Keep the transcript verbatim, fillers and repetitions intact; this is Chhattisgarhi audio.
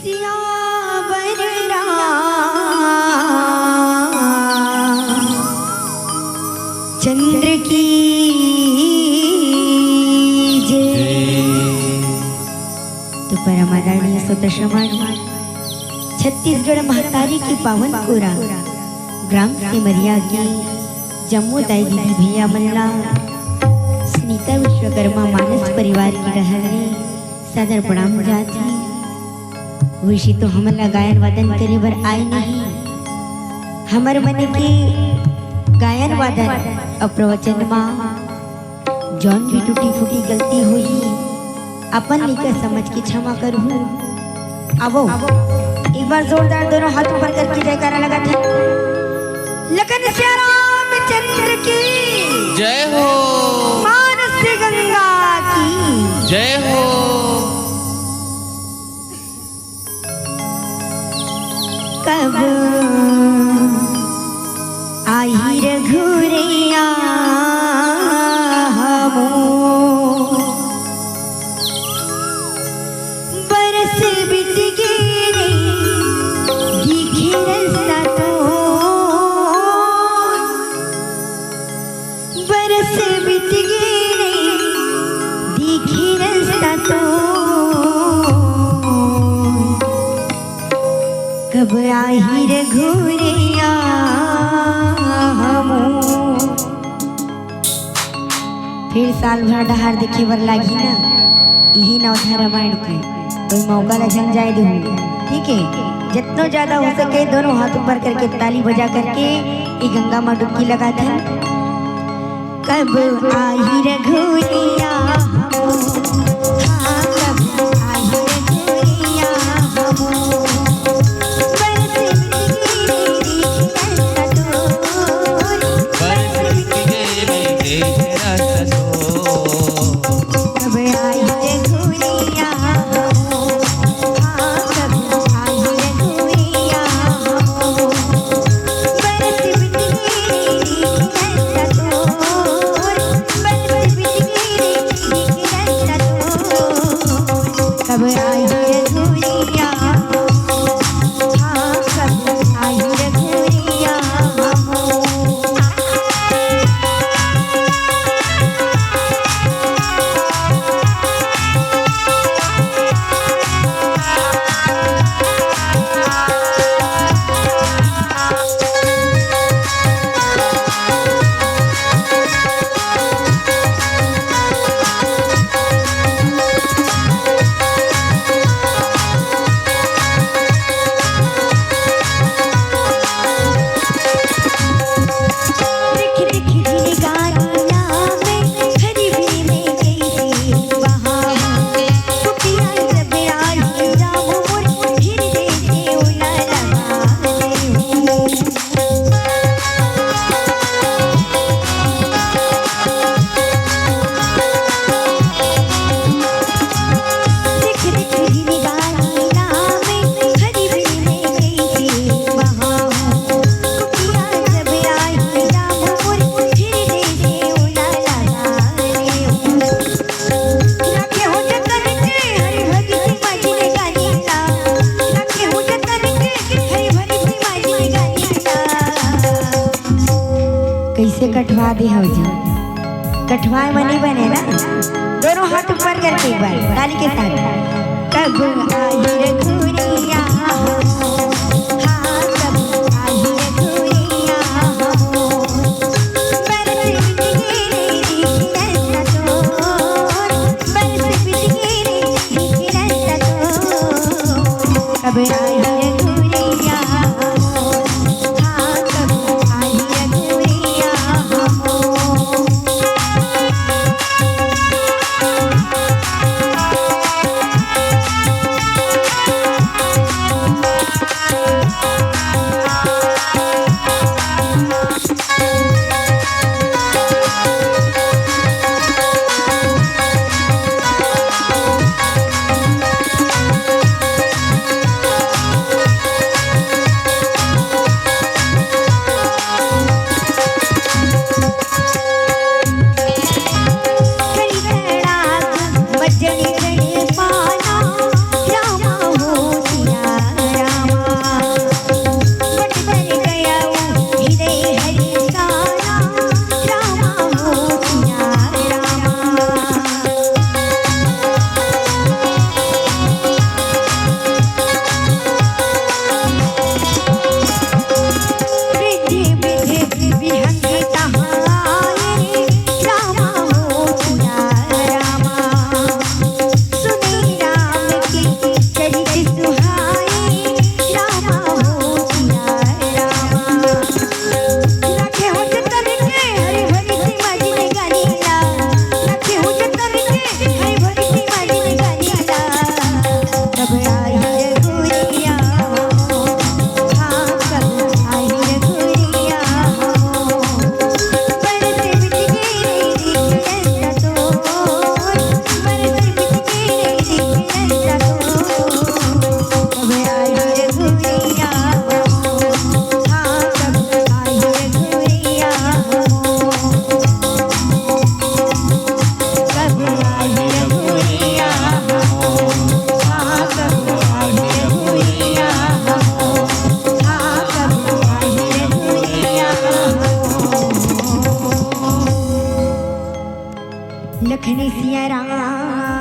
सियावर रामचंद्र की जय। तो परम आदरणीय श्रोता श्रवण, छत्तीसगढ़ महतारी के पावन कोरा ग्राम सिमरिया के जम्मो दाई दीदी भैया मन ला सुनीता विश्वकर्मा मानस परिवार की डहर ले सादर प्रणाम जात हे। वइसे तो हमन ला गायन वादन करे बर आय नहीं, हमर मन के गायन वादन अउ प्रवचन मा जौन भी टूटी फूटी गलती होही, अपन लइका समझ के क्षमा करहू। आवो, एक बार जोरदार दोनों हाथ ऊपर करके जयकारा लगाथन। लखन सिया रामचंद्र की जय हो। मानस गंगा की जय हो। कब आही रघुरैया हमो, बरस बीत गे रे, दिखे रस्ता तो। बरस बीत गे रे, दिखे रस्ता तो। कब आही रघुरैया हमो। फिर साल भर डहार देखे बर लागही ना, इही नवधा रामायण के। कोई मौका ला झन जाए देहू, ठीक है? जितनो ज्यादा हो सके दोनों हाथ ऊपर करके, ताली बजा करके ये गंगा मा डुबकी लगाथन। कब आही रघुरैया हमो, हाँ, कब आही रघुरैया हमो। बरस बीत गे रे, दिखे रस्ता तो। बरस बीत गे रे, दिखे रस्ता तो। कब आही रघुरैया हमो, हाँ, कब आही रघुरैया हमो। बरस बीत गे रे, दिखे रस्ता तो। बरस बीत गे रे, दिखे रस्ता तो। कब आही रघुरैया हमो। हाँ, कब आही रघुरैया हमो। कइसे कटवा दे हव जी? कटवाए म नइ बने ना। दोनों हाथ ऊपर करके एक बार ताली के साथ। कब आही रघुरैया हमो, हाँ, कब आही रघुरैया हमो। बरस बीत गे रे, दिखे रस्ता तोर। बरस बीत गे रे, दिखे रस्ता तोर। कब आही रघुरैया हमो। हाँ, कब आही रघुरैया हमो। लखनी सिया राम।